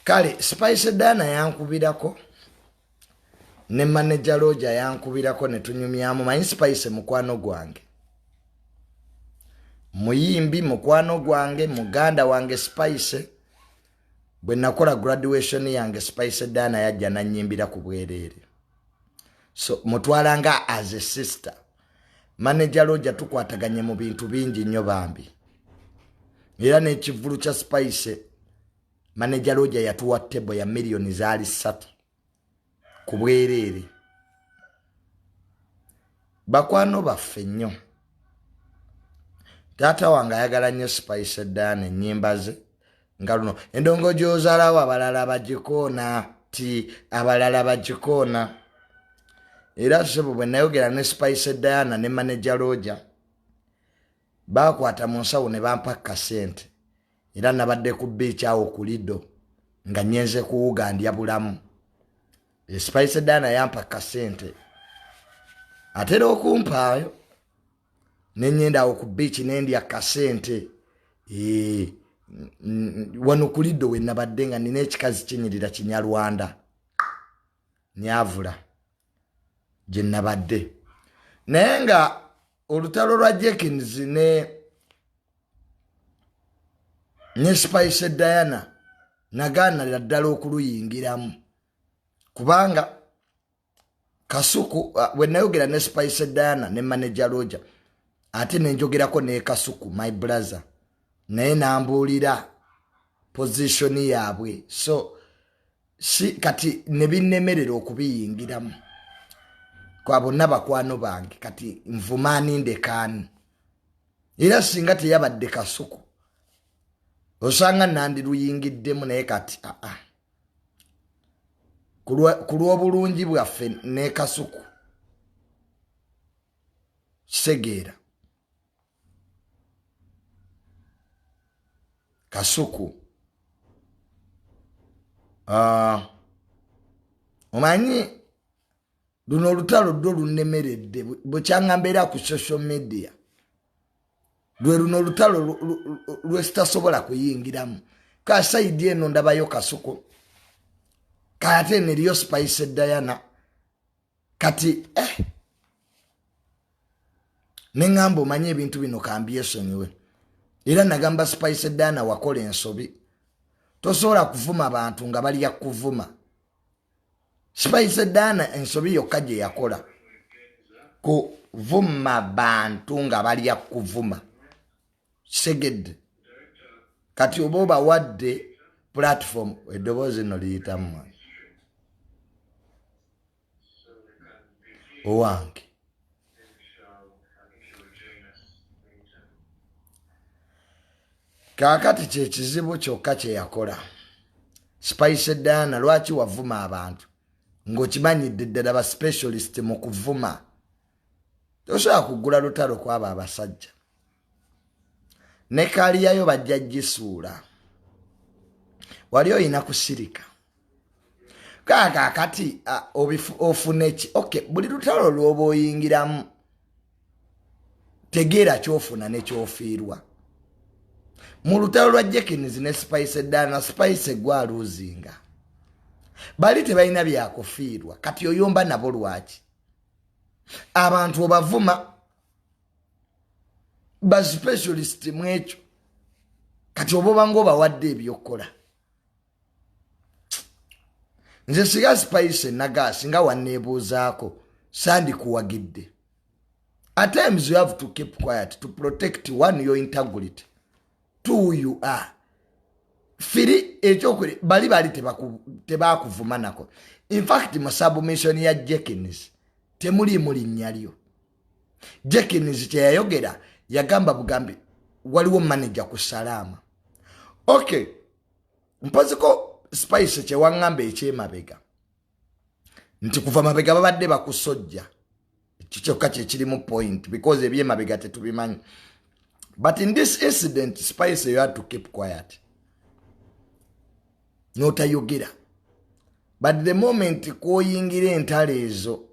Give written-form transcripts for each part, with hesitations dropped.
Kale Spice Diana yankubirako ne manager Roger yankubirako ne tunyumyamu. Manyi Spice mukwano gwange, muyimbi mukwano gwange, muganda wange Spice. Bwe nakola graduation yange, Spice Diana yajja nanyimbira ku bwereere, so mutwala nga as a sister. Manager Roger tukwataganye mu bintu bingi nnyo bambi, era n'ekivvulu kya Spice, manager Roger yatuwa table ya miliyoni zaali 3 ku bwereere. Bakwano baffe nnyo. Taata wange ayagala nnyo Spice Diana, ennyimba ze nga luno endongo gy'ozalawo abalala bagikoona ti abalala bagikoona. Era sebo bwe nayogera ne Spice Diana ne manager Roger, bakwata mu nsawo ne bampa kasente. Era nabadde ku beach awo ku Lido nga nyenze kuwuga ndya bulamu. Spice Diana yampa kasente, atera okumpaayo, nenyenda awo ku beach nendya kasente. Wano ku Lido we nabadde nga nina ekikazi kinyirira Kinyarwanda nyavula gye nabadde. Naye nga olutalo lwa Jekins ne Spice Diana nagaanira ddala okuluyingiramu, kubanga Kasuku, bwe nayogera ne Spice Diana ne manager Roger, ate nenjogerako ne Kasuku my brother, naye nambuulira position yaabwe. So si kati ne binnemerera okubiyingiramu kwa bonna bakwano bange. Kati nvumaani ndekaani? Era singa teyabadde Kasuku, osanga nandiruyingiddemu. Naye kati aa ku lw'obulungi bwaffe ne Kasuku, kitegeera Kasuku. Omanyi luno olutalo lwo lunnemeredde bwekyanga mbeera ku social media. Lwe luno olutalo lwesitasobola kuyingiramu. Ka side eno ndabayo Kasuku, kate neriyo Spice Diana. Kati neŋŋamba, omanyi ebintu bino kambyesonyiwe. Era nagamba Spice Diana, wakola ensobi, tosobola kuvuma bantu nga balya kuvuma. Spice Diana ensobi yokka gye yakola kuvuma bantu nga balya kuvuma. Kisegedde kati oba obawadde platform, eddoboozi nno liyitamu owange. Kaakati kyekizibu kyokka kye yakola Spice Diana. Lwaki wavuma abantu ng'okimanyidde ddala ba specialist mu kuvuma? Tosobola kugula lutalo kwabo abasajja, ne kaaliyayo bajja gisuula. Wali oyina kusirika. Kaakati ofune ki? Ok, buli lutalo lwoba oyingiramu, tegeera kyofuna nekyofiirwa. Mu lutalo lwa Jekins ne Spice Diana, Spice gwaluuzinga. Bali tebalina byakufiirwa. Kati oyomba nabo lwaki? Abantu obavuma, ba specialist mu ekyo. Kati oba obanga obawadde ebyokukola. Nze siga Spice naga singa waneebuuzaako, sandikuwagidde. At times you have to keep quiet to protect one, your integrity, two, who you are. Firi ekyokuli bali tebakuvuma nako. In fact, mu submission ya Jekins temuliimu linnya lyo. Jekins kyeyayogera, yagamba bugambi waliwo manager ku Salaama. Okay, mpoziko Spice kyewaŋŋamba ekyemabega nti kuva mabega babadde bakusojja, ekyo kyokka kyekirimu point, because ebyemabega tetubimanyi. But in this incident, Spice, you had to keep quiet notayogera. But the moment kwoyingira entalo ezo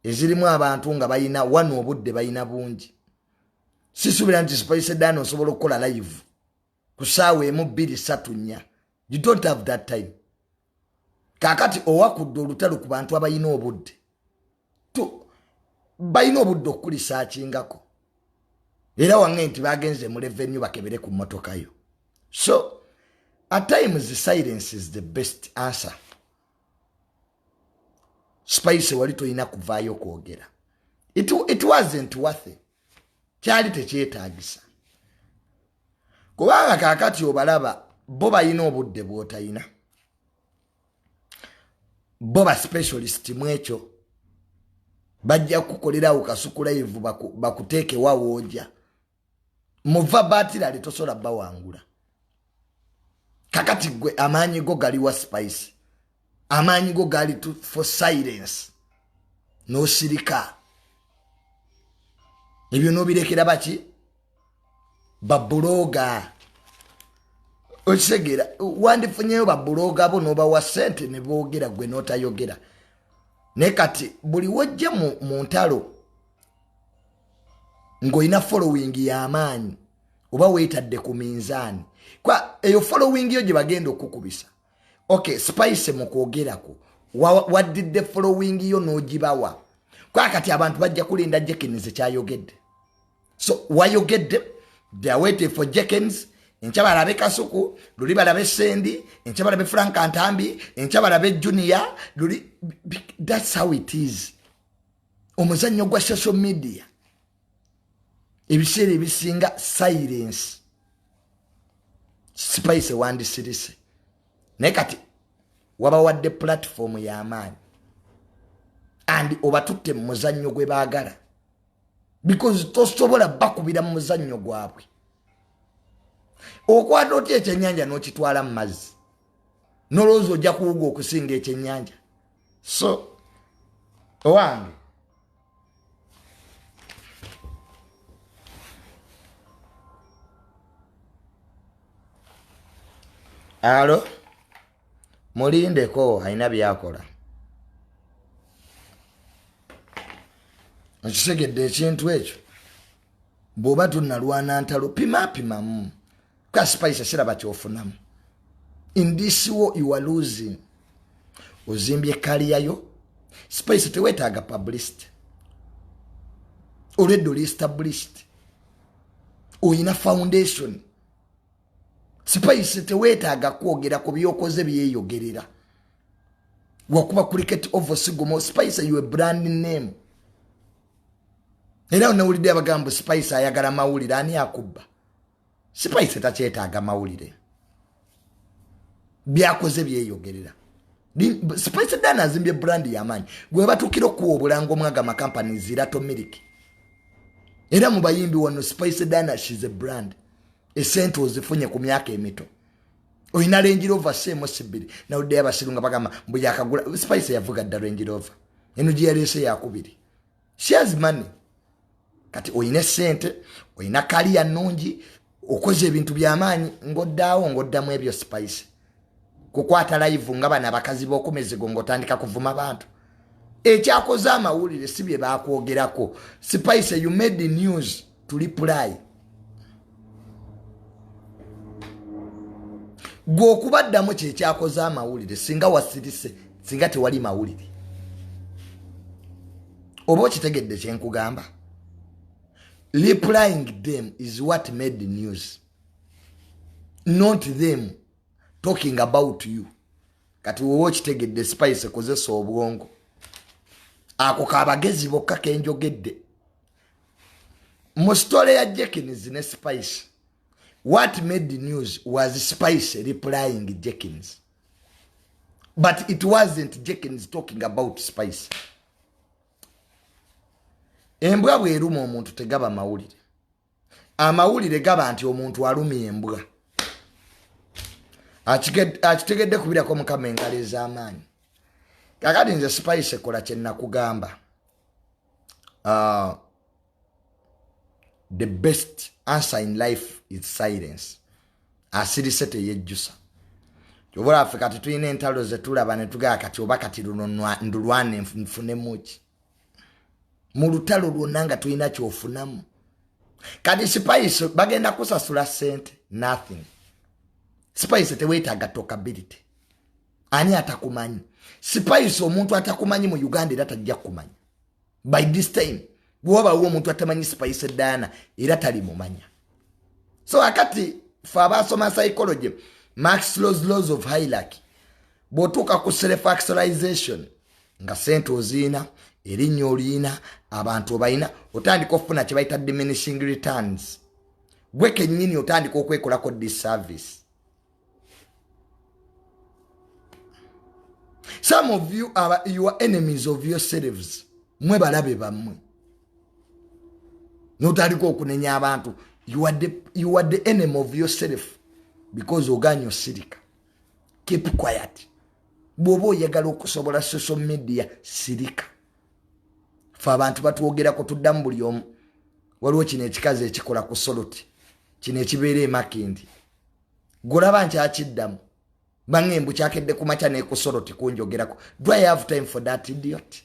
ezirimu abantu nga balina wano obudde balina bungi, sisuubira nti Spice Diana osobola okukola live ku saawa 1, 2, 3, 4. You don't have that time. Kakati owakudde olutalo ku bantu abalina obudde, balina obudde okukulisaakingako, era wange nti bagenze mu revenue bakebere ku mmotoka yo. So at times silence is the best answer. Spice, wali tolina kuvaayo kwogera. It wasn't worth it. Kyali tekyetaagisa, kubanga kakati obalaba bo balina obudde bw'otayina, bo ba specialist mu ekyo, bajja kukolerawo Kasuku Live, bakuteekewa wooja muva batirale, tosobola bawangula. Kakati gwe amaanyi go galiwa, Spice? Amaanyi go gali for silence, n'osirika, ebyo n'obirekera baki? Ba blogger. Okitegeera? Wandifunyeyo ba blogger bo n'obawa sente ne boogera, gwe n'otayogera. Naye kati buli wojje mu ntalo ng'olina following y'amaanyi oba weetadde ku minzaani, kwa eyo following yo gye bagenda okukubisa. Okay, Spice, mu kwogerako waddidde following yo n'ogibawa, kwa kati abantu bajja kulinda Jekins kyayogedde. So wayogedde, they are waiting for Jekins. Enkya balabe Kasuku, luli balabe Sendi, enkya balabe Frank Antambi, enkya balabe Junior luli. That's how it is. Omuzannyo gwa social media, ebiseera ebisinga silence. Spice, wandisirise, naye kati wabawadde platform y'amaanyi and obatutte mu muzannyo gwe baagala, because tosobola bakubira mu muzannyo gwabwe. Okwata otya ekyennyanja n'okitwala mu mazzi, nolowooza ojja kuwuga okusinga ekyennyanja? So owange, alo, mulindeko, alina byakola. Okitegedde ekintu ekyo? Bw'oba tonalwana ntalo, pimapimamu ka Spice. Siraba kyofunamu in this war, you are losing. Ozimbye career yo, Spice, teweetaaga publicity. Olwedde oli established, oyina foundation. Spice, teweetaaga kwogera ku byokoze, byeyogerera. Wakuba cricket oval sigumo. Spice, you a brand name. Era onawulidde abagambo Spice ayagala mawulire. Ani akubba? Spice takyetaaga mawulire, byakoze byeyogerera. Spice Diana azimbye brand yamaanyi, gwe batuukira okuwa obulango omwaga amakampani zirato miliki. Era mu bayimbi wano, Spice Diana, she's a brand. Esente ozifunye ku myaka emito, olina Range Rover seemu sibiri. Nawuliddeyo abasiru nga bagamba mbu yakagula. Spice yavuga dda Range Rover, eno gye yaleese yakubiri. She has money. Kati olina esente, olina career nnungi, okoze ebintu byamaanyi, ng'oddaawo ng'oddamu ebyo. Spice, kukwata live nga bano abakazi b'okumizigo ng'otandika kuvuma bantu. Ekyakoze amawulire si bye bakwogerako. Spice, you made the news to reply. Gwe okubaddamu kyekyakoze amawulire. Singa wasirise, singa tewali mawulire. Oba okitegedde kyenkugamba? Replying them is what made the news, not them talking about you. Kati woba okitegedde, Spice, kozesa obwongo. Ako kabagezi bokka kenjogedde. Mu story ya Jekins ne Spice, what made the news was Spice replying Jekins, but it wasn't Jekins talking about Spice. Embwa bweruma omuntu tegaba mawulire. Amawulire gaba nti omuntu alumya embwa. Akitegedde? Kubirako Mukama engalo ez'amaanyi. Kakati nze Spice, kola kyenakugamba. The best answer in life is silence. Asirise teyejjusa. Kyobola affe kati tulina entalo zetulaba netugaa kati oba kati luno ndulwane nfunemuki mu lutalo lwonna nga tulina kyofunamu. Kati Spice, bagenda kusasula sente? Nothing. Spice, teweetaaga talkability. Ani atakumanyi? Spice, omuntu atakumanyi mu Uganda era tajja kukumanya. By this time bwewabawo omuntu atamanyi Spice Diana, era talimumanya. So akati fe abasoma psychology, Maslow's laws of hierarchy, bw'otuuka ku self actualization nga sente oziina, erinnya oliina, abantu obalina, otandika okufuna kye bayita diminishing returns. Gwe kennyini otandika okwekolako disservice. Some of you are your enemies of yourselves. Mwe balabe bammwe, notandika okunenya abantu. You are the enemy of yourself because oganya osirika. Keep quiet. Bw'oba oyagala okusobola social media, sirika. Fe abantu batwogerako, tuddamu buli omu. Waliwo kino ekikazi ekikola ku Soloti, kino ekibeera emakindi, golaba nkyakiddamu baŋŋembu kyakedde ku makya ne ku Soloti kunjogerako. Do I have time for that idiot?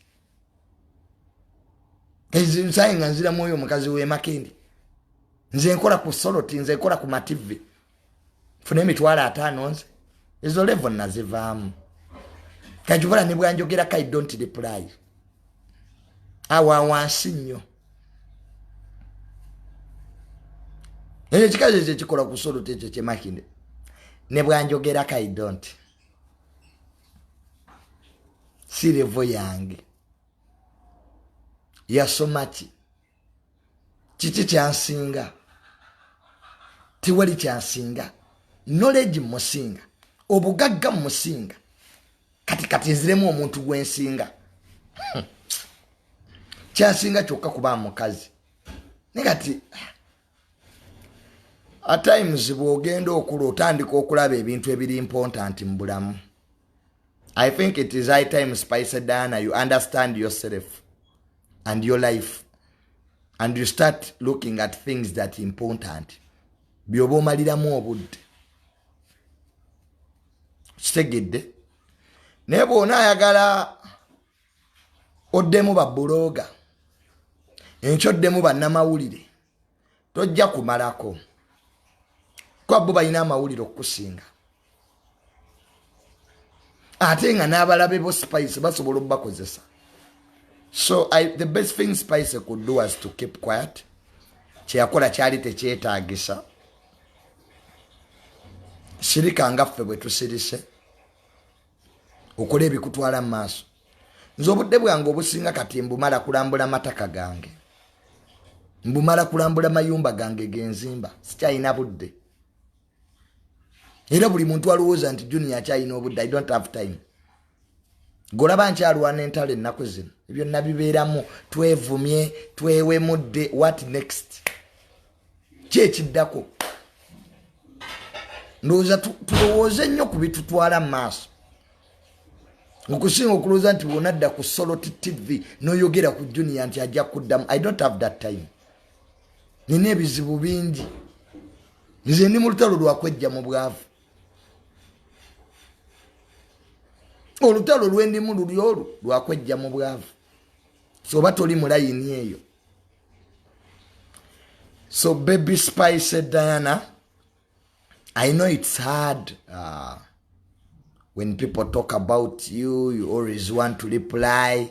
Nsaye nga nziramu oyo omukazi w'emakindi. Nze nkola ku Soloti, nze nkola ku mativi, nfuna 50,000. Nze ezo level nazivaamu. Kajubala ne bwanjogerako, I don't reply. Awa wansi nnyo. Ekyo ekikazi ekyo ekikola ku Soloti, ekyo kyemakindi, ne bwanjogerako, I don't. Si level yange. Yasoma ki? Kiki kyansinga? Tewali kyansinga. Knowledge musinga, obugagga musinga. Kati nziremu omuntu gwensinga, kyansinga kyokka kuba mukazi. Naye kati at times bw'ogenda okula, otandika okulaba ebintu ebiri important mu bulamu. I think it is high time, Spice Diana, you understand yourself and your life and you start looking at things that important, byoba omaliramu obudde. Kitegedde? Naye bwona ayagala oddemu ba blogger, enkyo oddemu bannamawulire, tojja kumalako, kuba bo balina amawulire okukusinga. Ate nga n'abalabe bo Spice basobola obubakozesa. So the best thing Spice could do was to keep quiet. Kyeyakola kyali tekyetagisa. Sirika nga ffe bwe tusirise, okola ebikutwala mu maaso. Nze obudde bwange obusinga kati mbumala kulambula mataka gange, mbumala kulambula mayumba gange genzimba. Sikyalina budde. Era buli muntu alowooza nti Junior akyalina obudde, I don't have time. Golaba nkyalwana entalo ennaku zino, ebyonna bibeeramu. Twevumye, twewemudde, what next? Ki ekiddako? Ndowooza tulowooze nnyo ku bitutwala mu maaso okusinga okulowooza nti bwonadda ku Solot TV n'oyogera ku Junior nti ajja kuddamu. I don't have that time. Nina ebizibu bingi. Nze ndi mu lutalo lwakwejja mu bwavu. Olutalo lwendimu luli olwo lwakwejja mu bwavu. So oba toli mu layini eyo. So baby Spice Diana, I know it's hard when people talk about you, you always want to reply.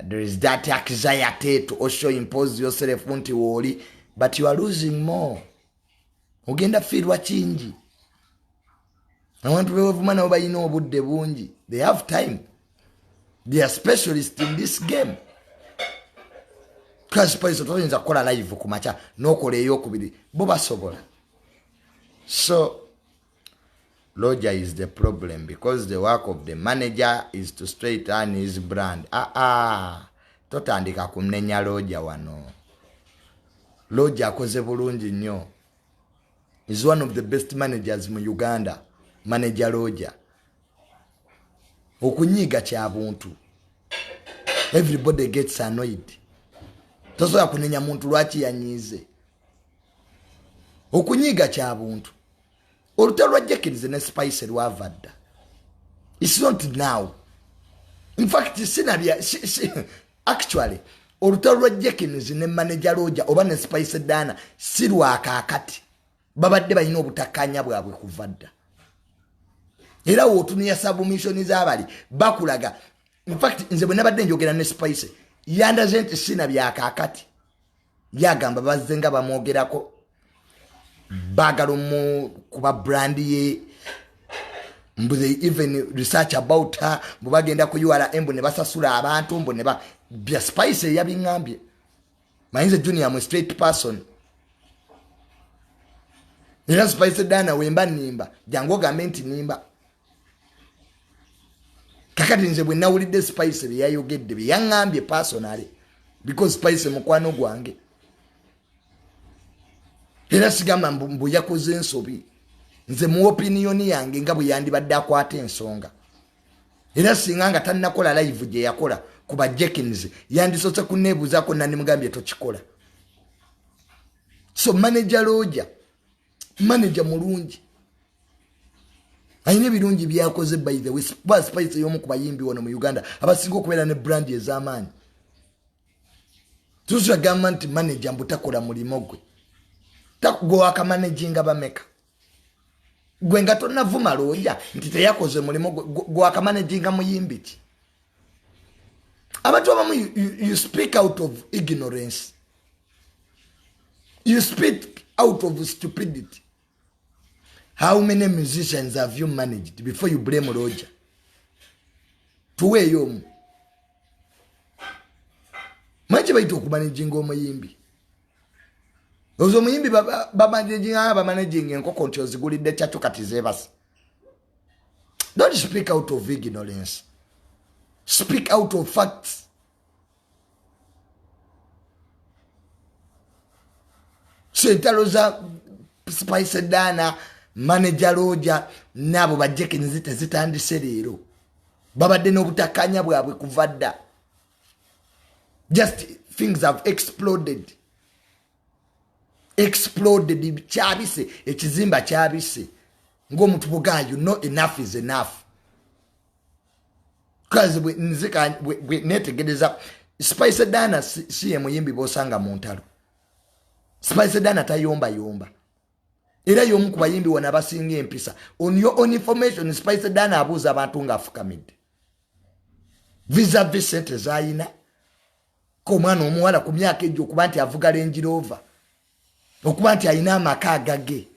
There is that anxiety to also impose yourself nti wooli, but you are losing more. Ogenda fiirwa kingi. Abantu bewevuma nabo balina obudde bungi. They have time, they are specialist in this game. Spice, toyinza kukola live ku makya n'okola eyokubiri, bo basobola. So Roger is the problem because the work of the manager is to straighten his brand. Ah ah, totandika kumnenya Roger wano. Roger akoze bulungi nnyo, is one of the best managers mu Uganda. Manager Roger, okunyiiga kya buntu. Everybody gets annoyed. Tosobola kunenya muntu lwaki yanyiize. Okunyiiga kya buntu. Olutalo lwa Jekins ne Spice lwava dda. It's not now. In fact, sinabya si, actually olutalo lwa Jekins ne manager Roger oba ne Spice Diana si lwakaakati. Babadde balina obutakkaanya bwabwe kuva dda. Era wootunuya submission z'abali bakulaga. In fact, nze bwe nabadde njogera ne Spice, yandaze nti sina byakaakati. Yagamba bazze nga bamwogerako, baagala omu kuba brand ye, mbu they even research about her, mbu bagenda ku URM, mbu ne basasula abantu, mbu ne ba bya Spice yabiŋŋambye. Mayinza Junior am a straight person. Era Spice Dana wemba nimba, jangu ogambe nti nimba. Kakati nze bwe nawulidde Spice bye yayogedde, bye yaŋŋambye personally, because Spice mukwano gwange, era sigamba mbu yakoze ensobi. Nze mu opinion yange nga bwe yandibadde akwata ensonga, era singa nga tannakola live gye yakola ku ba Jenkins, yandisoose kunneebuuzaako, nandimugambye tokikola. So manager Roger, manager mulungi, alina ebirungi byakoze. By the way, ba Spice y'omu ku bayimbi wano mu Uganda abasinga okubeera ne brand ez'amaanyi. Tusagamba nti manager mbu takola mulimo gwe. Gwe wakamanaginga bameka? Gwe nga tonnavuma Roger nti teyakoze mulimu gwe, gwe wakamanaginga muyimbi ki? Abantu abamu you speak out of ignorance, you speak out of stupidity. How many musicians have you managed before you blame Roger? Tuweeyo omu. Manyi bayita okumanaginga omuyimbi? Ozo omuyimbi bamanaginga, bamanaginga enkoko nti ozigulidde kyakyo kati zeebasa. Don't speak out of ignorance, speak out of facts. So entalo za Spice Dana, manager Roger n'abo bajekenizi tezitandise leero. Babadde n'obutakanya bwabwe kuva dda. Just things have exploded, exploded. Kyabise, ekizimba kyabise ng'omuntu bugaa, you know, enough is enough. Kazi bwe nzika bwe netegereza Spice Dana, si ye muyimbi bosanga mu ntalo. Spice Dana tayombayomba, era y'omu ku bayimbi wano abasinga empisa. On your own information, Spice Dana abuuza abantu ng'afukamidde vis-a-vis sente z'ayina. Ko omwana omuwala ku myaka egyo okuba nti avuga Range Rover, okuba nti alina amaka agage,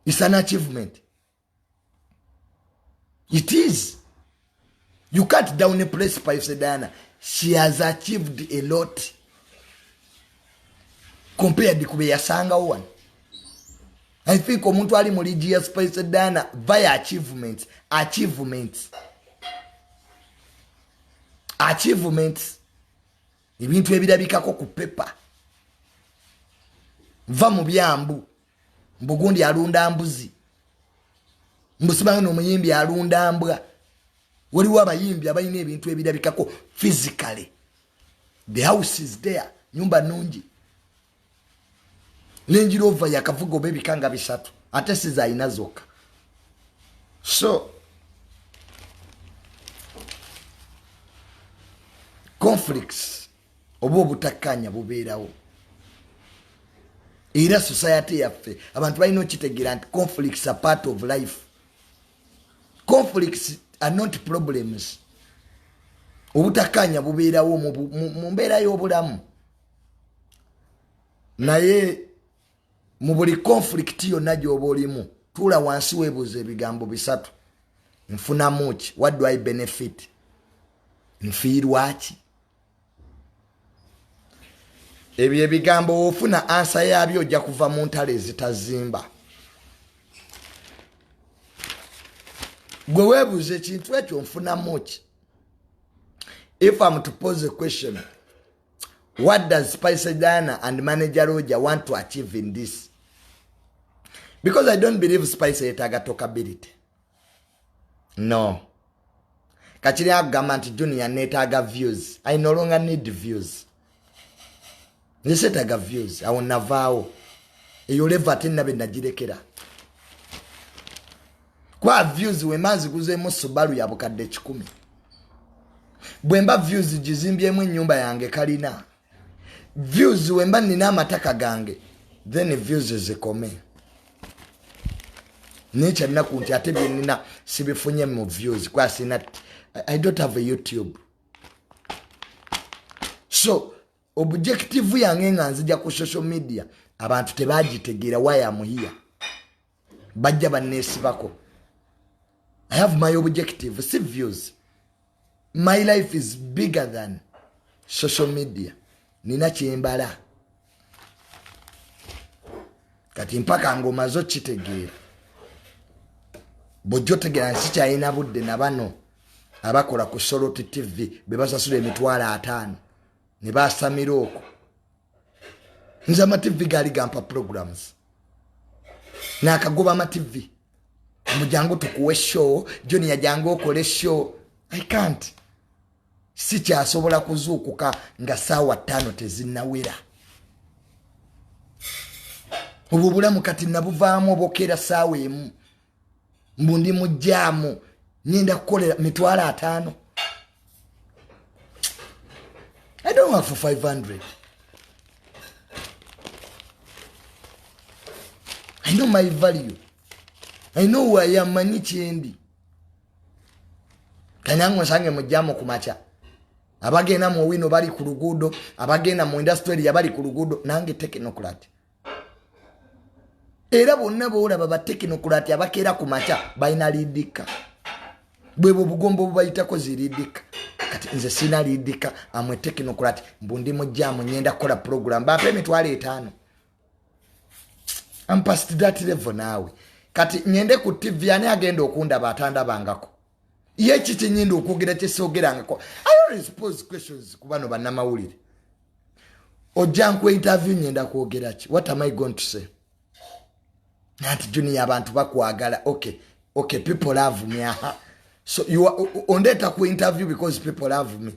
is an achievement. It is. You can't downplay Spice Diana. She has achieved a lot compared ku be yasangawo wano. I think omuntu ali mu league ya Spice Diana via achievements, achievements, achievements, ebintu ebirabikako ku pepa. Nva mu byambu mbugundi alunda mbuzi, mbusimange n'omuyimbi alunda mbwa. Waliwo abayimbi abalina ebintu ebirabikako physically. The house is there, nyumba nungi, Range Rover yakavuga oba ebikanga 3, ate sizalina zokka. So conflicts oba obutakkanya bubeerawo, era society yaffe abantu balina okitegeera nti conflicts are part of life. Conflicts are not problems. Obutakkanya bubeerawo mu mbeera y'obulamu, naye mu buli conflict yonna gy'oba olimu, tuula wansi weebuuza ebigambo 3: nfunamu ki? What do I benefit? Nfiirwa ki? Ebyo ebigambo woofuna answer yaabyo, ojja kuva mu ntalo ezitazimba. Gwe weebuuza ekintu ekyo, nfunamu ki? If I'm to pose a question, what does Spice Diana and manager Roger want to achieve in this? Because I don't believe Spice yetaaga talkability. No, kakiri akugamba nti Junior neetaaga views, I no longer need views. Nze seetaaga views, awo navaawo. Eyo level ate nabe nagirekera, kuba views wemba nziguzeemu Subaru ya bukadde 100, bwe mba views gizimbyemu ennyumba yange kalina, views wemba nina amataka gange, then views zikome. Naye kyannaku nti ate byenina sibifunye mu views kwa sina, I don't have a YouTube. So objective yange nga nzija ku social media, abantu tebagitegeera why am here. Bajja banneesibako. I have my objective, si views. My life is bigger than social media. Nina kyembala kati mpaka ng'omaze okitegeera. Bw'ojja otegeera nsi kyalina budde na bano abakola ku Solot TV be basasula 50,000 ne basamira okwo. Nze ama TV gaali gampa programs, nakagoba ama TV mujangu tukuwe show, Junior jangu okole show. I can't. Sikyasobola kuzuukuka nga saawa 5 tezinnawera. Obwo obulamu kati nabuvaamu, obokeera saawa 1 mbu ndi mu jaamu ngenda kukolera 50,000. I don't have for 500. I know my value. I know who I am. Manyi kyendi. Kanyangu nsange mu jaamu ku makya. Abagenda mu wino bali ku luguudo, abagenda mu industrial area bali ku luguudo, nange technocrat. Era bonna boolaba ba technocrat abakeera ku makya balina liidika. Bwebwo obugombo obubayitako ziriidika. Kati nze sina liidika, amwe technocrat, mbu ndi mu jaamu ngenda kukola program, bampe 50,000. I'm past that level naawe. Kati ngende ku TV, ani agenda okundaba atandabangako? Ye kiki nyinda okwogera kye soogerangako? I always pose questions ku bano bannamawulire. Ojja nkuwa interview, ngenda kwogera ki? What am I going to say? Nanti Junior abantu bakwagala. Okay, okay, people love me. Aha. So you are ondeeta ku interview because people love me.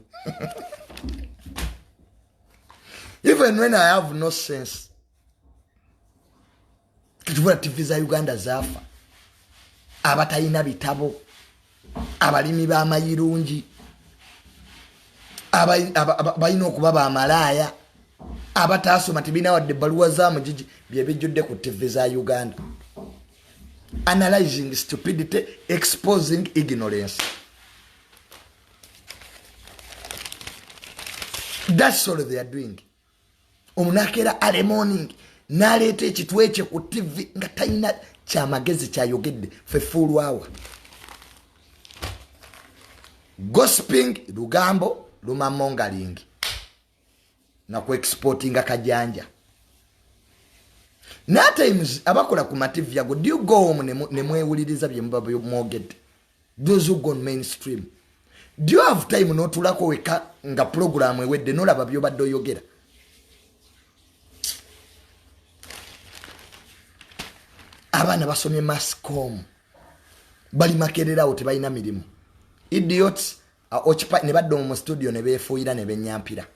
Even when I have no sense. Kitubula TV za Uganda zaafa. Abatalina bitabo, abalimi b'amayirungi, balina okuba bamalaaya, abataasoma tebirina wadde ebbaluwa za mugigi, bye bijjudde ku TV za Uganda. Analyzing stupidity, exposing ignorance. That's all they are doing. Omunakeera early morning n'aleeta ekitwe kye ku TV nga talina kyamagezi kyayogedde. Ffe fuulwawa gossiping, lugambo lumamongaling na ku exportinga kajanja. Na times abakola ku ma TV ago, do you go home ne mwewuliriza bye muba mwogedde? Those who go on mainstream, do you have time n'otuulako weka nga program ewedde n'olaba by'obadde oyogera? Abaana basomye masscom, bali makererawo, tebalina mirimu. Idiots occupy ne badda mu studio ne beefuuyira ne benyampira.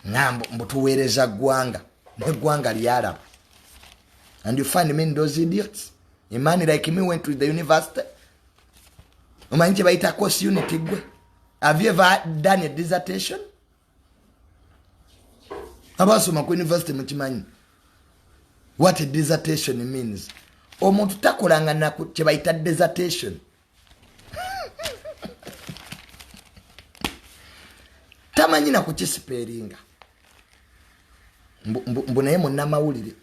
Ngambo mbu tuweereza ggwanga, n'eggwanga lyalaba. And you find me in those idiots. A man like me went to the university. Omanyi kye bayita course unit gwe? Have you ever done a dissertation? Abasoma ku university mukimanyi what a dissertation means. Omuntu takolanga naku kye bayita dissertation. Tamanyi na kukisiperinga. Mbu naye munnamawulire.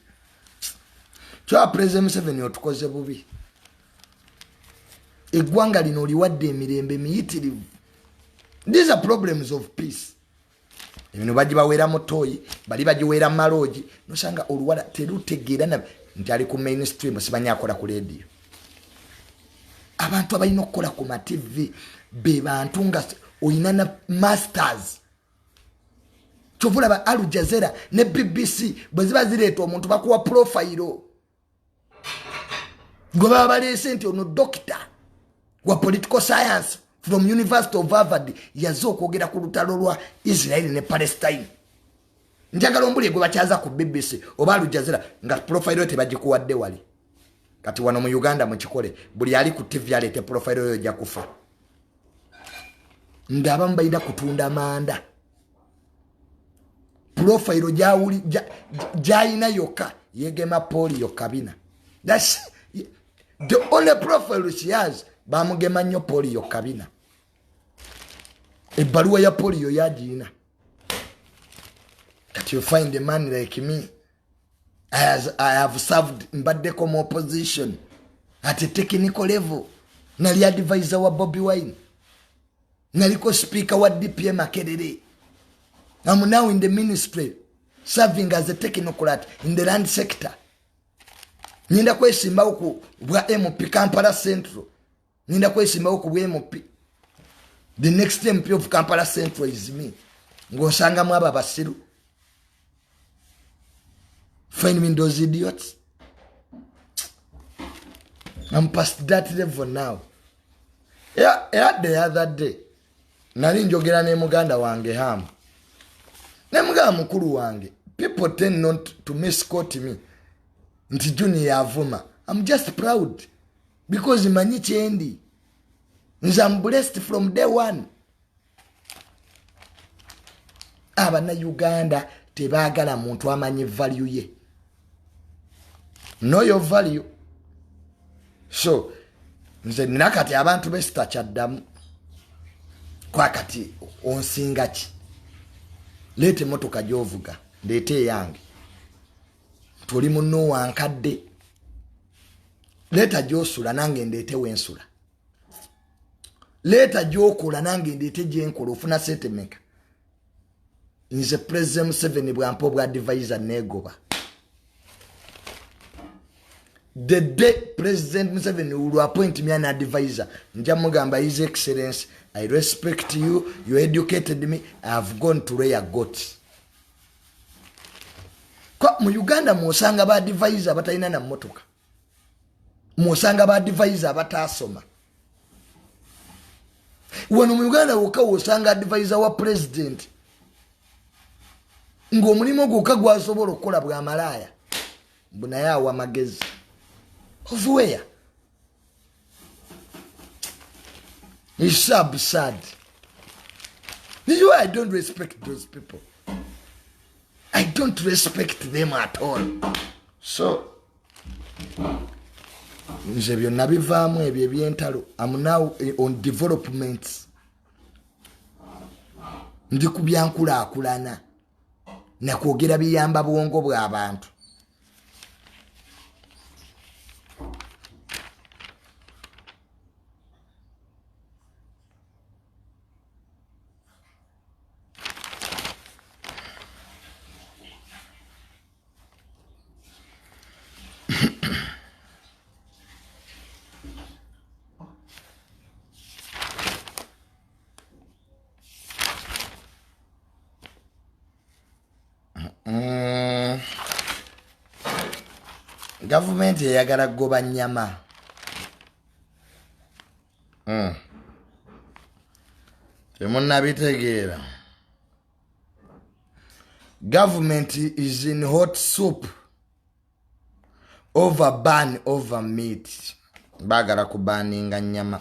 Kyoba President Museveni otukoze bubi. Eggwanga lino oliwadde emirembe miyitirivu. These are problems of peace. Ebino bagibaweera mu ttooyi, bali bagiweera mu maloogi, nosanga oluwala terutegeera na nti ali ku mainstream, simanyi akola ku radio. Abantu abalina okukola ku ma TV be bantu nga olina na masters. Kyova olaba Al Jazeera ne BBC bwe ziba zireeta omuntu bakuwa profile gwe baba baleese nti ono doctor wa political science from University of Harvard, yazze okwogera ku lutalo lwa Israel ne Palestine. Njagala ombulye gwe bakyaza ku BBC oba Al Jazeera nga profile yo tebagikuwadde wali. Kati wano mu Uganda mukikole, buli ali ku TV aleete profile yo, ojja kufa. Ng'abamu balina kutunda manda. Profile gyalina yokka Yegema polio kabina. That's the only profile she has. Bamugema nnyo polio kabina. Ebbaluwa ya polio yagiina. Kati you find a man like me. I have served mbaddeko mu opposition at a technical level. Nali advisor wa Bobi Wine. Naliko speaker wa DPM Makerere. I'm now in the ministry serving as a technocrat in the land sector. Ninda kwesimbawo ku bwa MP Kampala Central. Ninda kwesimbawo ku bwa MP. The next MP of Kampala Central is me. Ng'osangamu abo abasiru. Find me those idiots. I'm past that level now. Yeah, the other day nali njogera ne muganda wange Hamu. Ne muganda mukulu wange. People tend not to misquote me. Nti Junior avuma. I'm just proud because manyi kyendi. Nze I'm blessed from day one. Abannayuganda tebaagala muntu amanyi value ye. Know your value. So nze nina kati abantu besitakyaddamu. Kwakati onsinga ki? Leeta emmotoka gy'ovuga, ndeete eyange. Tuli munno wankadde. Leeta gy'osula nange ndeete wensula. Leeta gy'okola nange ndeete gyenkola, ofuna ssente mmeka? Nze President Museveni bw'ampa obwa advisor neegoba. The day President Museveni will appoint me an advisor, nja mugamba, His Excellency, I respect you, you educated me, I have gone to rear goats. Kwa mu Uganda mwosanga ba advisor abatalina na mmotoka. Mwosanga ba advisor abataasoma. Wano mu Uganda wokka wosanga advisor wa president ng'omulimu gwokka gwasobola okukola bwa malaaya, mbu naye awa magezi. Of where? It's so absurd. This is why I don't respect those people. I don't respect them at all. So nze byonna bivaamu ebyo ebyentalo. I'm now on developments. Ndi ku byankulaakulana nakwogera biyamba bwongo bw'abantu. Gavumenti eyagala kugoba nnyama. Temunnabitegeera. Government is in hot soup over ban over meat. Baagala kubaninga nnyama.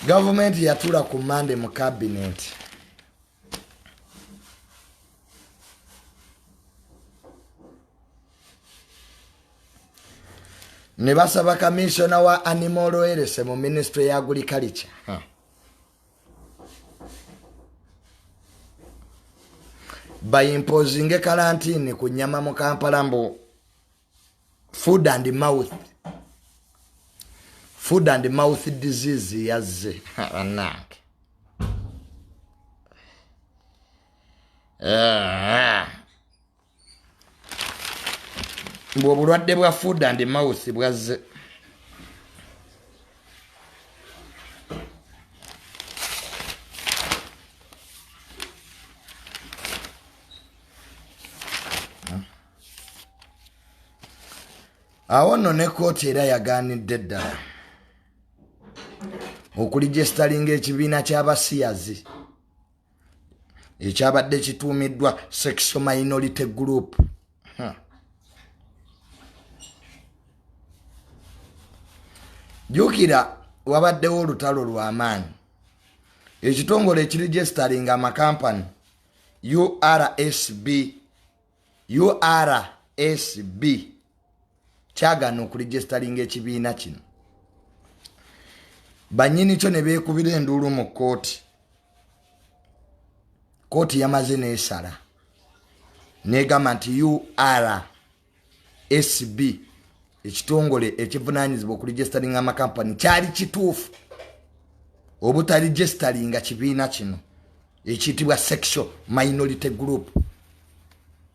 Gavumenti yatula ku Mande mu cabinet. Ne basaba commissioner wa animal health mu ministry ya agriculture. Bayimpozinge karantini ku nnyama mu Kampala mbu food and mouth. Food and mouth disease yazze. Bannange. Mbu obulwadde bwa food and mouth bwazze. Awo nno ne kkooti era yagaanidde ddala okulijesitalinga ekibiina ky'abasiyazi ekyabadde kituumiddwa Sexual Minority Group. Jjukira wabaddewo olutalo lw'amaanyi Ekitongole ekiregisteringa amakampani URSB kyagaana okuregisteringa ekibiina kino. Bannyini kyo ne beekubira enduulu mu kkooti. Kkooti yamaze n'esala n'egamba nti URSB, ekitongole ekivunaanyizibwa okuregisteringa amakampani, kyali kituufu obutaregisteringa kibiina kino ekiyitibwa Sexual Minority Group.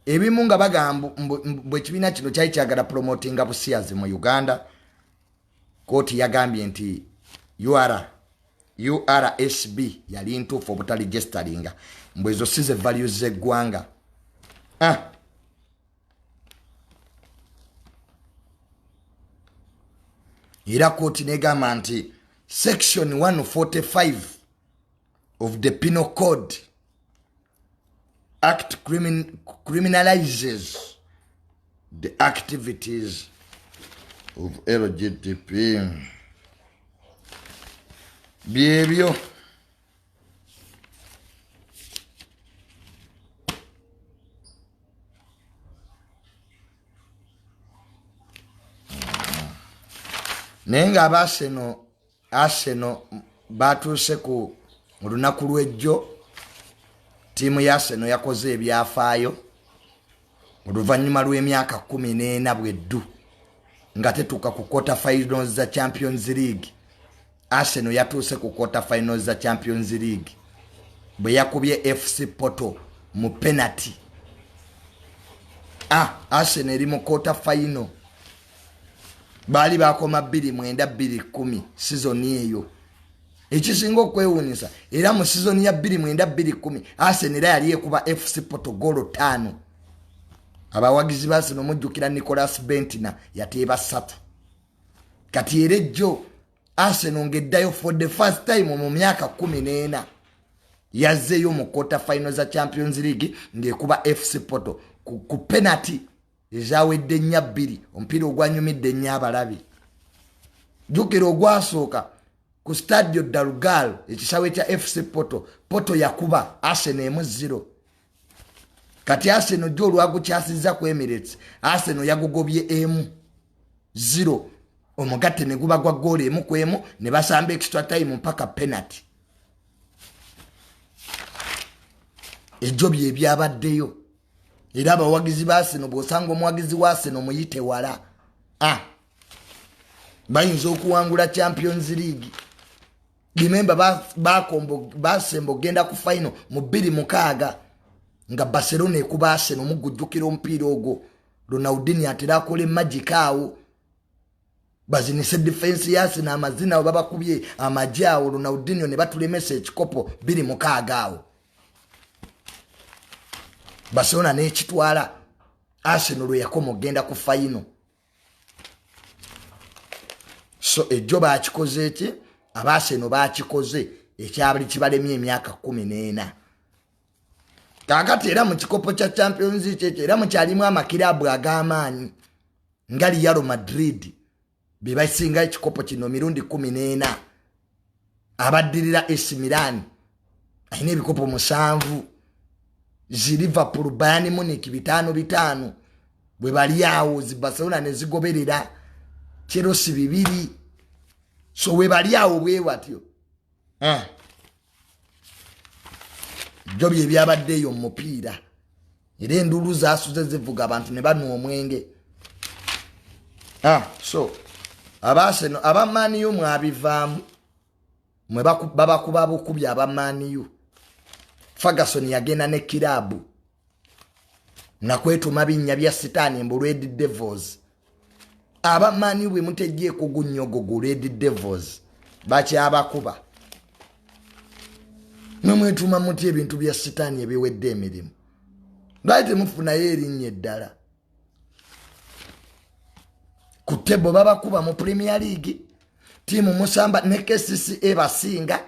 Ebimu nga bagamba mbu ekibiina kino kyali kyagala promotinga busiyazi mu Uganda. Kooti yagambye nti URSB yali ntuufu obutaregisteringa, mbu ezo si ze values z'eggwanga. Era kooti negamba nti section 145 of the Penal Code Act criminalizes the activities of LGTP. Byebyo. Naye nga abaseno Arsenal batuuse ku lunaku lw'ejjo, ttiimu ya Arsenal yakoze ebyafaayo oluvannyuma lw'emyaka 14 bweddu nga tetuuka ku quarter finals za Champions League. Arsenal yatuuse ku quarter finals za Champions League bwe yakubye FC Porto mu penalty. Arsenal eri mu quarter final. Baali bakoma 2009 2010 sizoni eyo. Ekisinga okwewuunyisa, era mu sizoni ya 2009 2010 Arsenal era yali ekuba FC Porto goolo 5. Abawagizi ba Arsenal mujjukira Nicolas Bendtner yateeba 3. Kati era ejjo Arsenal ng'eddayo for the first time mu myaka 14 yazzeeyo mu quarter final za Champions League ng'ekuba FC Porto ku penalty ezawedde 4-2, omupiira ogwanyumidde ennyo abalabi. Jjukira ogwasooka ku Stadio da Luz, ekisaawe kya FC Porto, Porto yakuba Arsenal 1-0. Kati Arsenal jjo olwagukyasizza ku Emirates, Arsenal yagugobye 1-0, omugatte ne guba gwa goolo 1-1, ne basamba extra time mpaka penalty. Ejjo bye byabaddeyo. Era abawagizi ba Arsenal, bw'osanga omuwagizi wa Arsenal muyite wala. Bayinza okuwangula Champions League. Remember basemba okugenda ku final mu 2006 nga Barcelona ekuba Arsenal. Mugujjukira omupiira ogwo, Ronaldinho atera akola emagic awo, bazinise defense ya Arsenal amazina awo, babakubye amagye awo, Ronaldinho ne batulemesa ekikopo 2006 awo. Barcelona n'ekitwala. Arsenal lwe yakoma okugenda ku final. So ejjo bakikoze eki, Abaarsenal bakikoze ekyabali kibalemye emyaka 14. Kaakati era mu kikopo kya Champions kyekyo era mukyalimu amakirabu ag'amaanyi nga Real Madrid, be basinga ekikopo kino mirundi 14. Abaddirira AC Milan alina ebikopo 7, zi Liverpool, Bayern Munich 5 5 bwe bali awo, zi Barcelona ne zigoberera, Chelsea 2. So we bali awo bwe batyo. Byo bye byabadde eyo mu mupiira. Era enduulu zaasuze zivuga, abantu ne banwa omwenge. So Abaarsenal, aba Man U mwabivaamu, mwe babakuba bukubi aba Man U. Ferguson yagenda ne kiraabu nakwetuma binnya bya sitaani mbu Red Devils. Aba Man U bwe mutegyeeko gunnyogogo, Red Devils bakyabakuba. Mwe mwetuma mutya ebintu bya sitaani ebiwedde emirimu? Lwaki temufunayo erinnya eddala? Ku table babakuba mu Premier League, tiimu musamba ne KCCA basinga.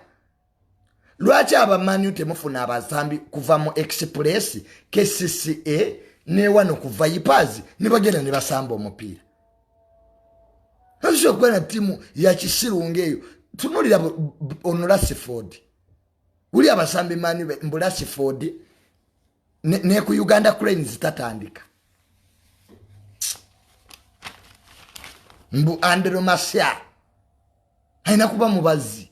Lwaki aba Man U temufuna abasambi kuva mu Express, KCCA ne wano ku Vipers ne bagenda ne basamba omupiira? Osobola okuba na ttiimu ya kisiru ng'eyo. Tunuulira ono Rashford. Wuli abasambi mani mbu Rashford ne ku Uganda Cranes tatandika. Mbu Andrew Martial alina kuba mubazi.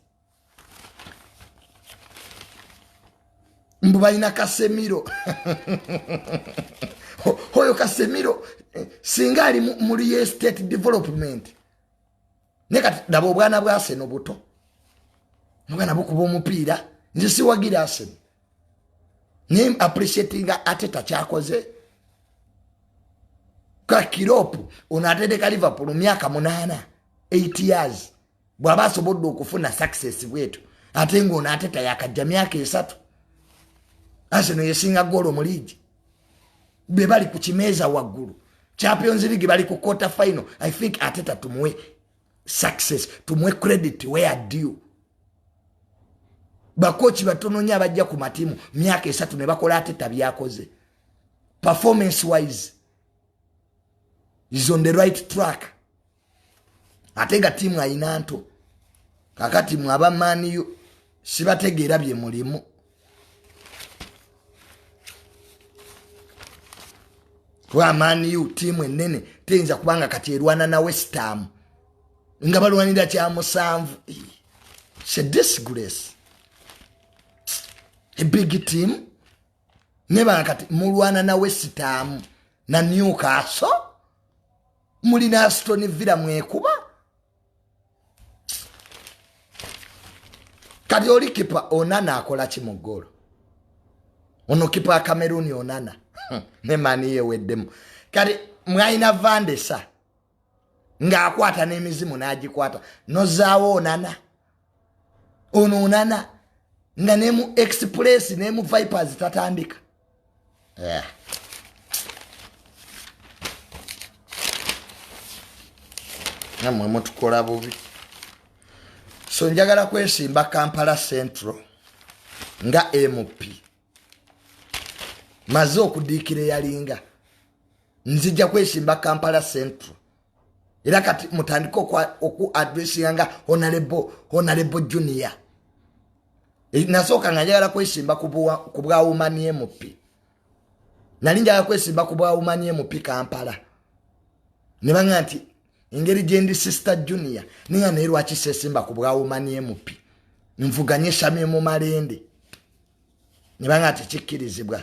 Mbu balina Casemiro. Oyo Casemiro singa ali mu real estate development. Naye kati laba obwana bwa Arsenal buto. Obwana bukuba omupiira, nze siwagira Arsenal. Naye appreciating Arteta kyakoze. Kwa Klopp ono atendeka Liverpool myaka 8, 8 years. Bw'aba asobodde okufuna success bwetyo, ate ng'ono Arteta yakajja myaka 3. Arsenal yesinga goolo mu liigi. Be bali ku kimeeza waggulu. Champions League bali ku quarter final. I think Arteta tumuwe success, tumuwe credit where due. Bakochi batono nnyo abajja ku matimu myaka 3 ne bakola Arteta byakoze. Performance wise is on the right track. Ate nga tiimu ayina nto. Kakati mwe aba Man U sibategeera bye mulimu. Kuba Man U tiimu ennene teyinza kubanga kati erwana na West Ham nga balwanira kya 7. It's a disgrace. A big team neba kati mulwana na West Ham na Newcastle, mulina Aston Villa mwekuba. Kati oli kipa Onana akola ki mu ggoolo? Ono kipa wa Cameroon Onana ne mani yeweddemu. Kati mwalina Van de Sar ng'akwata n'emizimu n'agikwata, nozaawo Onana. Ono Onana nga ne mu Express ne mu Vipers tatandika. Namwe mutukola bubi. So njagala kwesimba Kampala Central nga MP. Maze okudiikira eyalinga. Nzija kwesimba Kampala Central. Era kati mutandike oku addressinga nga Honorable Junior. Nasooka nga njagala kwesimba ku bwa Woman MP. Nali njagala kwesimba ku bwa Woman MP Kampala. Ne banga nti engeri gye ndi Sister Junior, ninga naye lwaki seesimba ku bwa Woman MP? Nvuganye Shamim Malende. Ne banga nti kikkirizibwa.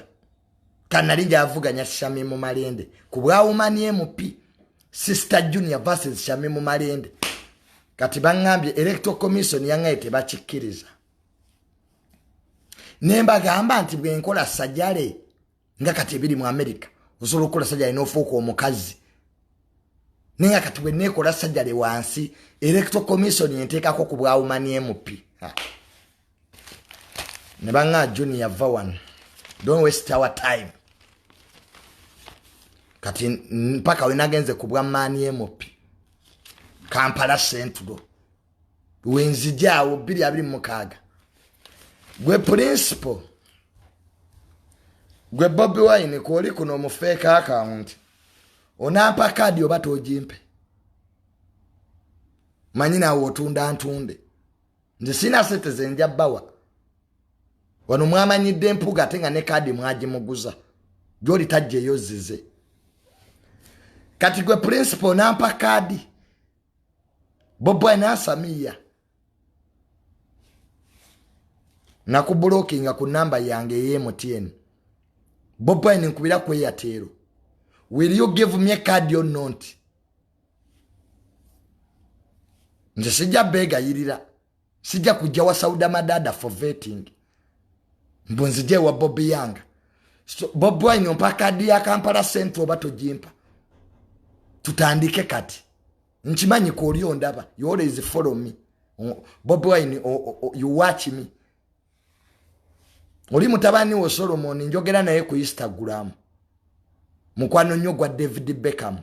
Kati nali njavuganya Shamim Malende ku bwa Woman MP, Sister Junior versus Shamim Malende. Kati baŋŋambye Electoral Commission yaŋŋaye tebakikkiriza. Ne mbagamba nti bwe nkola sajjale nga kati ebiri mu America, osobola okukola sajjale n'ofuuka omukazi. Naye nga kati bwe neekola sajjale wansi, Electoral Commission enteekako ku bwa Woman MP. Ne baŋŋaa Junior va wano. Don't waste our time. Kati mpaka we nagenze ku bwa Man MP. Kampala Central. Wenzija awo 2026. Gwe principal. Gwe Bobi Wine kwoli kuno mu fake account. Onampa kadi oba tojimpe. Manyi naawe otunda ntunde. Nze sina sente ze nja bawa. Wano mwamanyidde empuga ate nga ne kaadi mwagimuguza. Gy'oli tajja eyo zize. Kati gwe principal onampa kaadi. Bobi Wine asamiya. Nakubulokinga ku namba yange ey'e MTN. Bobi Wine nkubira ku Airtel. Will you give me a card or not? Nze sijja beegayirira. Sijja kujja wa Sauda Madada for vetting. Mbu nzije wa Bobi Young. So, Bobi Wine ompa kaadi ya Kampala Central oba togimpa. Tutandike kati. Nkimanyi kw'oli ondaba. You always follow me. Bobi Wine, you watch me. Oli mutabani wo Solomon njogera naye ku Instagram. Mukwano nnyo gwa David Beckham.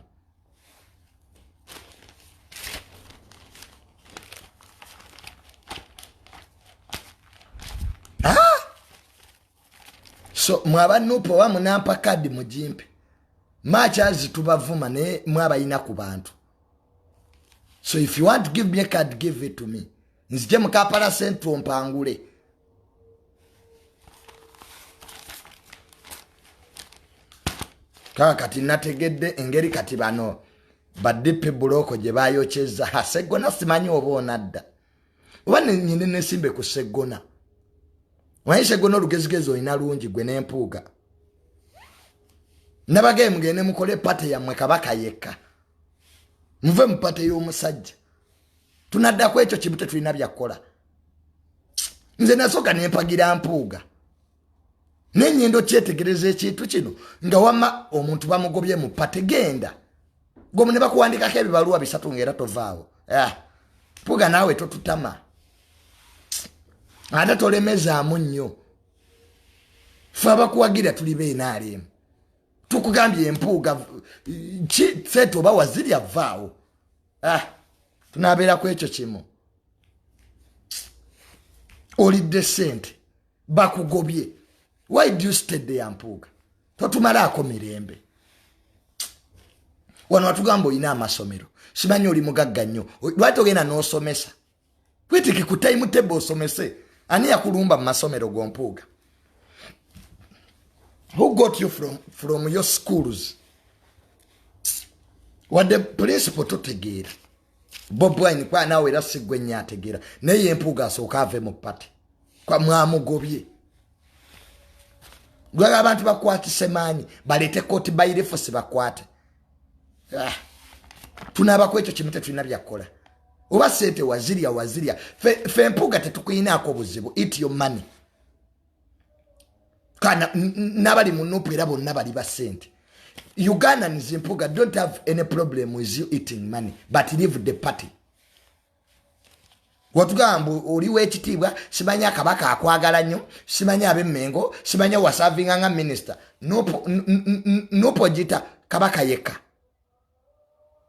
So mwaba nupo wa munampa kadi mujimpe. Machazi tubavuma naye mwabayina ku bantu. So if you want to give me a card, give it to me. Nzije mu Kampala Central mpangule. Kaka kati nategedde engeri kati bano ba DP buloko gye bayokyezza. Ha, Seggona simanyi oba onadda oba nyine nesimbe ku Seggona. Omanyi Seggona olugezigezi olina lungi gwe n'empuuga. Nabagaye mugende mukole pate yammwe Kabaka yekka, muve mu pate y'omusajja. Tunaddako ekyo kimu, tetulina byakukola. Nze nasooka nempagira Mpuuga nenyendo kyetegereza ekintu kino nga wama omuntu bamugobye mu pate, genda gomu ne bakuwandikako ebibaluwa 3 ngaera tovaawo. Mpuuga naawe totutama ate tolemezaamu nnyo. Fe abakuwagira tuli beenaaleemu, tukugambye Empuuga sente oba wazirya vaawo. Tunabeera ku ekyo kimu. Olidde sente, bakugobye, why do you stay there? Mpuuga totumalaako mirembe. Wano watugamba olina amasomero, simanyi oli mugagga nnyo, lwaki togenda n'osomesa? Kwetiki ku time table osomese. Ani yakulumba mu masomero g'Ompuuga? Who got you from your schools? Wadde principal totegeera. Bob Wine kwa naawe era siggwe nnyo ategeera, naye Empuuga asooka ave mu party kwa mwamugobye. Lwala abantu bakwatise maanyi, baleete kooti bayirefosi bakwate. Tunaabako ekyo kimu, tetulina byakukola. Oba sente wazirya, wazirya. Fe Empuuga tetukuyinaako buzibu, eat your money. Kana n'abali mu NUP era bonna bali ba sente. Ugandans, Mpuuga don't have any problem with you eating money, but leave the party. Watugamba oli w'ekitiibwa, simanyi Kabaka akwagala nnyo, simanyi ab'Emmengo, simanyi wasavinga nga minisita. NUP ogiyita Kabaka yekka.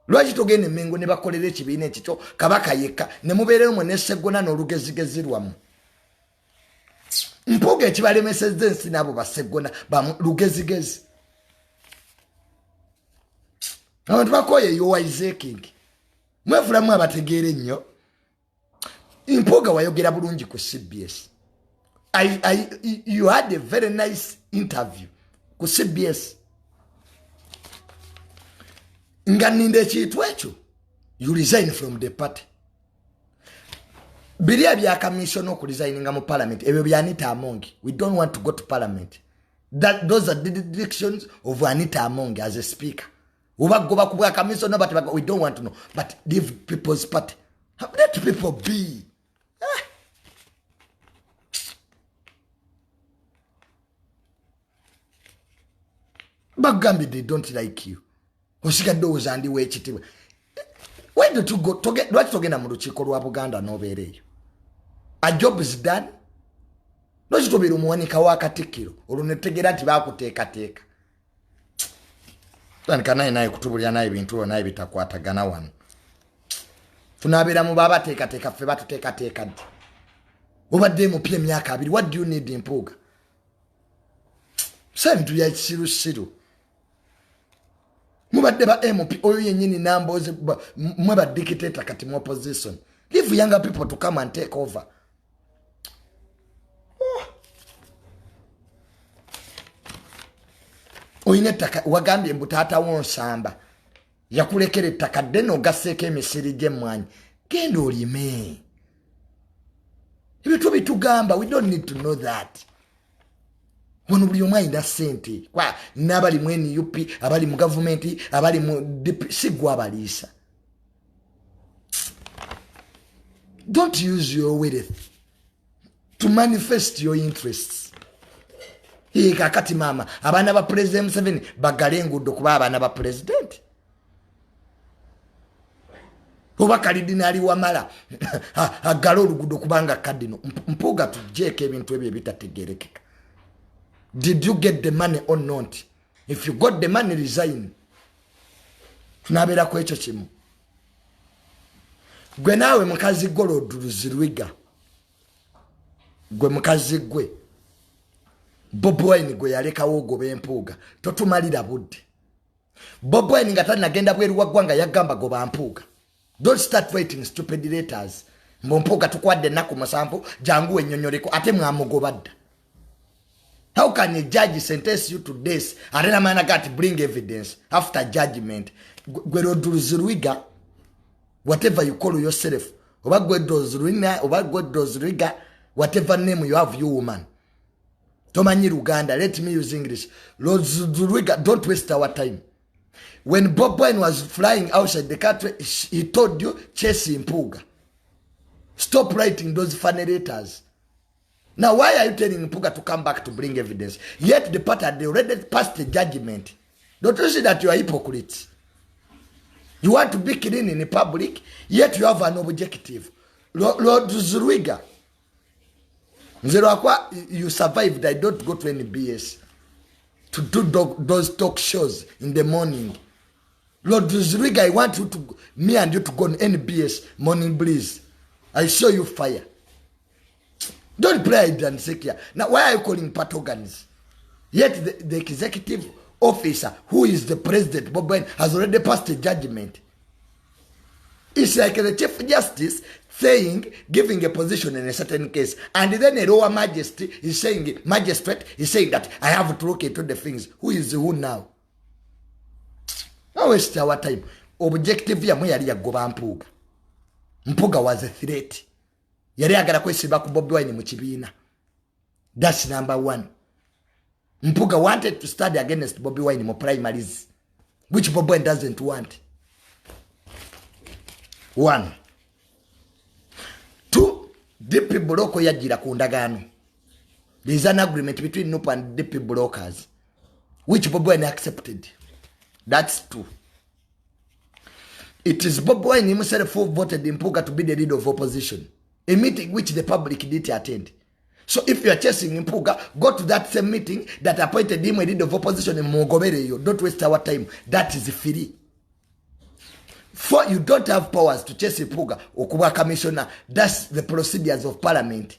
Lwaki togenda Emmengo ne bakolera ekibiina ekikyo Kabaka yekka, ne mubeerero mwe ne Seggona n'olugezigezi lwammwe? Mpuuga ekibalemesezza ensi n'abo Baseggona lugezigezi. Abantu bakoye yowiseking, mwefulamu abategeera ennyo. Mpuuga wayogera bulungi ku CBS. You had a very nice interview ku CBS nga nninda ekintu ekyo. You resign from the party. Biri ebya commission okuresigninga mu parliament, ebyo bya Anita Among. We don't want to go to parliament. Those are the dictions of Anita Among as a speaker. Oba goba ku bwa commission, but we don't want to know, but leave People's Party, let people be. Bagambye they don't like you, osigadde owooza ndi w'ekitiibwa. Why don't you go? Lwaki togenda mu lukiiko lwa Buganda n'obeera eyo? A job is done. Lwaki tobeera omuwanika wa Katikkiro, olwo netutegeera nti bakuteekateeka? Tandika naye naye kutubulira naye ebintu byo naye bitakwatagana. Wano tunaabeera mu babateekateeka, ffe batuteekateeka ddi? Obadde mupya emyaka 20. What do you need, Mpuuga? Sa ebintu bya kisirusiru. Mubadde ba MP, oyo yennyini Nambooze, mwe ba dictator. Kati mu opposition, leave younger people to come and take over. Oh. Oyina ettaka, wagambye mbu taatawo Nsamba yakulekera ettaka ddene, ogasseeko emisiri gy'emmwanyi, genda olime. Ebyo bitugamba, we don't need to know that. Wano buli omu alina ssente, n'abali mu NUP, abali mu gavumenti, abali mu DP, si gwe abaliisa. Don't use your wealth to manifest your interests. Kakati maama, abaana ba President Museveni bagale enguudo kuba abaana ba president, oba Kalidinaali Wamala agale oluguudo kubanga kadino? Mpuuga, tujeeko ebintu ebyo ebitategerekeka. Did you get the money or not? If you got the money, resign. Tunabeeraku ekyo kimu. Gwe naawe mukazi goloduluzirwiga, gwe mukazi gwe Bobi Wine gwe yalekawo ogoba Empuuga, totumalira budde. Bobi Wine nga talinagenda bweru wa ggwanga yagamba goba Mpuuga. Don't start writing stupid letters mbu Mpuuga tukwadde ennaku 7 jangu ennyonnyoleko, ate mwamugoba dda. How can a judge sentence you to death ate namana gati bring evidence after judgment? Gwe Rodriguez, whatever you call yourself, oba gwe Dozrina, oba gwe Dozriga, whatever name you have, you woman. Tomanyi Luganda, let me use English. Rodriguez, don't waste our time. When Bobi Wine was flying outside the country, he told you, chase Mpuuga. Stop writing those funny letters. Now, why are you telling Mpuuga to come back to bring evidence? Yet the party had already passed a judgment. Don't you see that you are hypocrites? You want to be clean in the public, yet you have an objective. Lord Zruiga, you survived. I don't go to any BS to do those talk shows in the morning. Lord Zruiga, I want you to, me and you to go on NBS Morning Breeze. I show you fire. Don't play hide and seek here. Now, why are you calling party organs? Yet the executive officer, who is the president, Bobi Wine, has already passed a judgment. It's like the Chief Justice saying, giving a position in a certain case, and then a lower majesty is saying, magistrate is saying that I have to look into the things. Who is who now? Now waste our time. Objective ya yali yagoba Mpuuga. Mpuuga was a threat. Yali agala kwesiba ku Bobi Wine mu kibiina. That's number one. Mpuuga wanted to study against Bobi Wine mu primaries, which Bobi Wine doesn't want. One. Two, DP Bloc yajjira ku ndagaano. There is an agreement between NUP and DP Blockers, which Bobi Wine accepted. That's two. It is Bobi Wine himself who voted Mpuuga to be the leader of opposition, a meeting which the public didn't attend. So if you are chasing Mpuuga, go to that same meeting that appointed him a leader of opposition in Mugobereyo. Don't waste our time. That is free. Four, you don't have powers to chase Mpuuga or kuba commissioner. That's the procedures of parliament.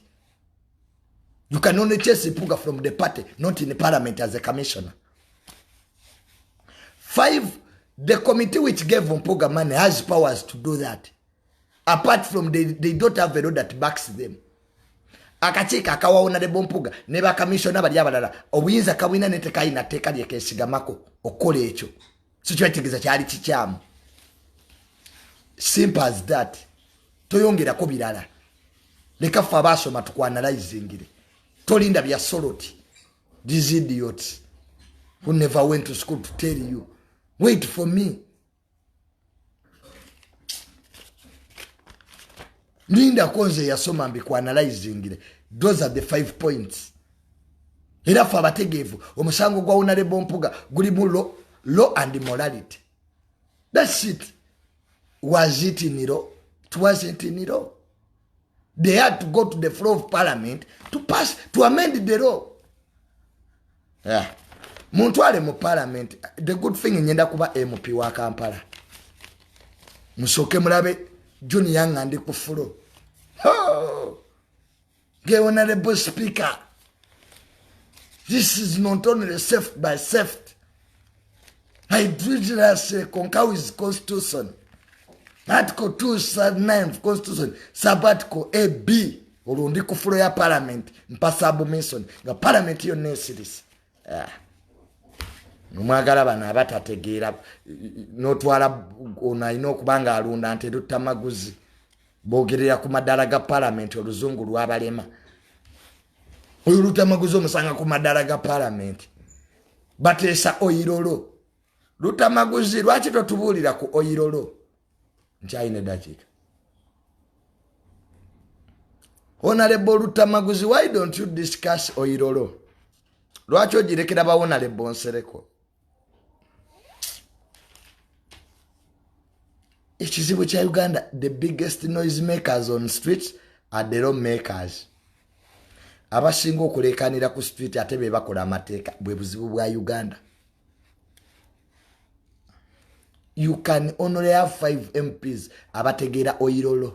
You can only chase Mpuuga from the party, not in the parliament as a commissioner. Five, the committee which gave Mpuuga money has powers to do that. Apart from they don't have a law that backs them. Akakiiko akawa Honorable Mpuuga ne bakamishona bali abalala obuyinza kabwina ne tekayina tteeka lyekesigamako okukola ekyo. So kyetegeeza kyali kikyamu. Simple as that. Toyongerako birala. Leka ffe abaasoma tukwanalizingire. Tolinda bya soloti. These idiots who never went to school to tell you. Wait for me. Linda konze yasoma mbikwanalizingire. Those are the 5 points. Era ffe abategeevu omusango gwa Honorable Mpuuga gulimu law and morality. That's it. Was it in law? It wasn't in law. They had to go to the floor of parliament to pass, to amend the law. Yeah. Muntwale mu parliament. The good thing nyenda kuba MP wa Kampala. Musoke mulabe Junior nga ndi ku floor. Oh! Ge Honorable Speaker. This is not only theft by theft. I vigorously concur with Constitution. Article 279 Constitution, Sub-Article A B. Olwo ndi ku floor ya parliament mpa submission nga parliament yonna esirise. Omwagala bano abatategeera n'otwala ono alina okuba nga alunda nti Luttamaguzi boogerera ku maddaala ga parliament oluzungu lwabalema. Oyo Luttamaguzi omusanga ku maddaala ga parliament bateesa oyirolo. Luttamaguzi lwaki totubuulira ku oyirolo? Nkyalina eddakiika. Honorable Luttamaguzi, why don't you discuss oyirolo? Lwaki ogirekera ba Honorable Nsereko? Ekizibu kya Uganda, the biggest noise makers on streets are the law makers. Abasinga okulekanira ku street ate be bakola amateeka, bwe buzibu bwa Uganda. You can only have 5 MPs abategeera oyirolo,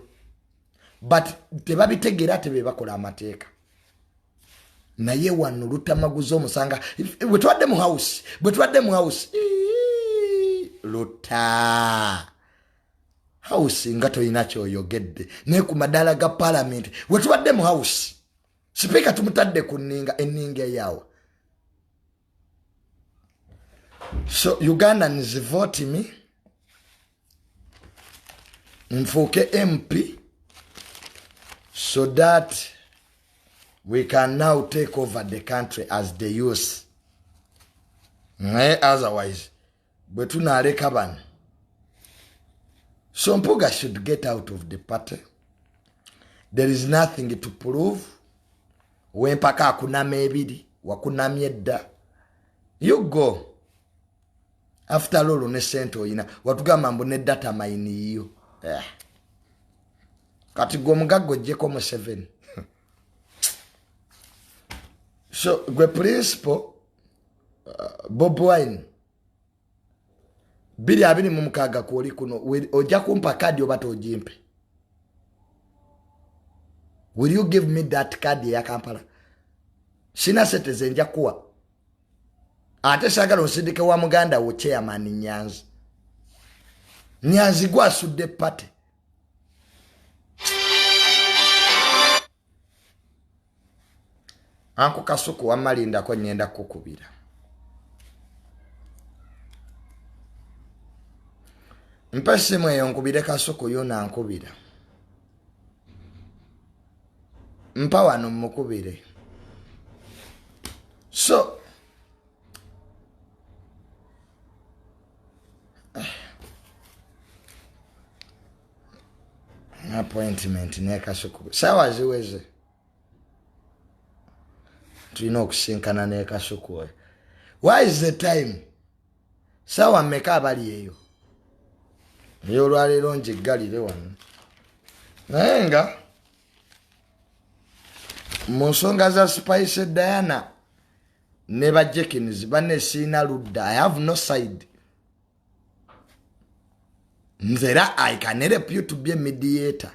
but tebabitegeera ate be bakola amateeka. Naye wano Luttamaguzi omusanga bwe twadde mu house, bwe twadde mu house, Lutta house nga tolina kyoyogedde, naye ku maddaala ga parliament bwe tubadde mu house, sipiika tumutadde ku nninga, enninga eyaawa. So Ugandans, vote me nfuuke MP so that we can now take over the country as the youth. Naye otherwise bwe tunaaleka bano. So Mpuga should get out of the party. There is nothing to prove. Wempaka akunama ebiri, wakunamye edda. You go. After all, ne sente oyina, watugamba mbu ne data mine yiyo. Kati gwe omugagga oggyeko Museveni. So gwe principal, Bobi Wine 2026 kwoli kuno, ojja kumpa kadi oba togimpe? Will you give me that card eya Kampala? Sina sente zenja kuwa, ate saagala osindike wa muganda wo chairman Nyanzi. Nyanzi gwasudde party. Anko Kasuku, wamalindako, nyenda kukubira. Mpa essimu eyo nkubire Kasuku. Yona nkubira, mpa wano mukubire. So appointment ne Kasuku sawa ziweze, tulina okusinkana ne Kasuku oyo. Why is the time? Sawa mmeka abali eyo? Ey'olwaleero njiggalire wano, naye nga mu nsonga za Spice Diana ne ba Jekins banne, siina ludda. I have no side. Nze era I can help you to be a mediator.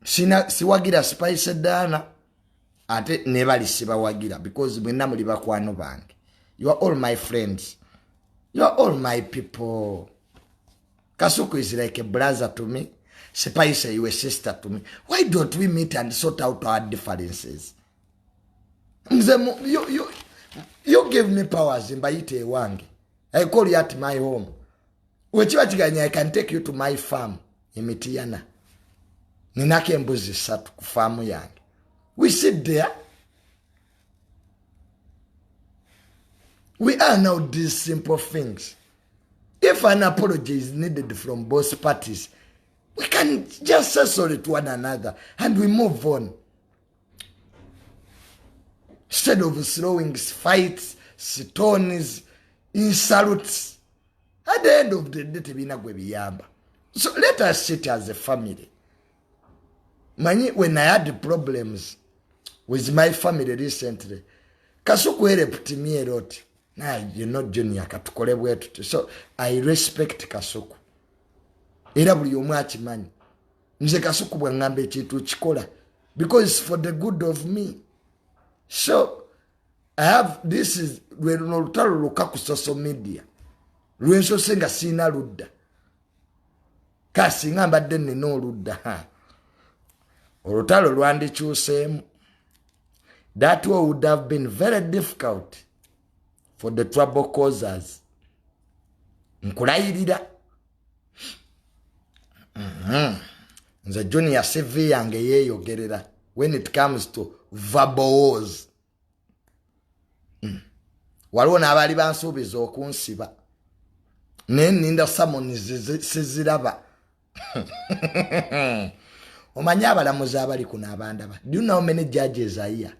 Sina, siwagira Spice Diana, ate ne bali sibawagira, because mwenna muli bakwano bange. You are all my friends, you are all my people. Kasuku is like a brother to me. Spice, you a sister to me. Why don't we meet and sort out our differences? Nze you give me powers, mbayite ewange. I call you at my home. Wekiba kiganya, I can take you to my farm emitiyana. Ninako embuzi ssatu ku faamu yange. We sit there, we are now these simple things. If an apology is needed from both parties, we can just say sorry to one another and we move on, instead of throwing fights, stones, insults. At the end of the day, tebina gwe biyamba. So let us sit as a family. Manyi, when I had problems with my family recently, Kasuku helped me a lot. Now, you know, Junior, katukole bwe tuti. So I respect Kasuku, era buli omu akimanyi. Nze Kasuku bwe ŋŋamba ekintu, kikola because for the good of me. So I have, this is lwe luno olutalo lukka ku social media lwensose nga siina ludda. Kasinga mbadde nina oludda, olutalo lwandikyuseemu. That way would have been very difficult for the trouble causers, nkulayirira. Nze Junior, CV yange yeeyogerera when it comes to verbal wars. Waliwo n'abaali bansuubiza okunsiba, naye ninda summons siziraba. Omanyi abalamuzi abali kuno abandaba? Do you know how many judges are here?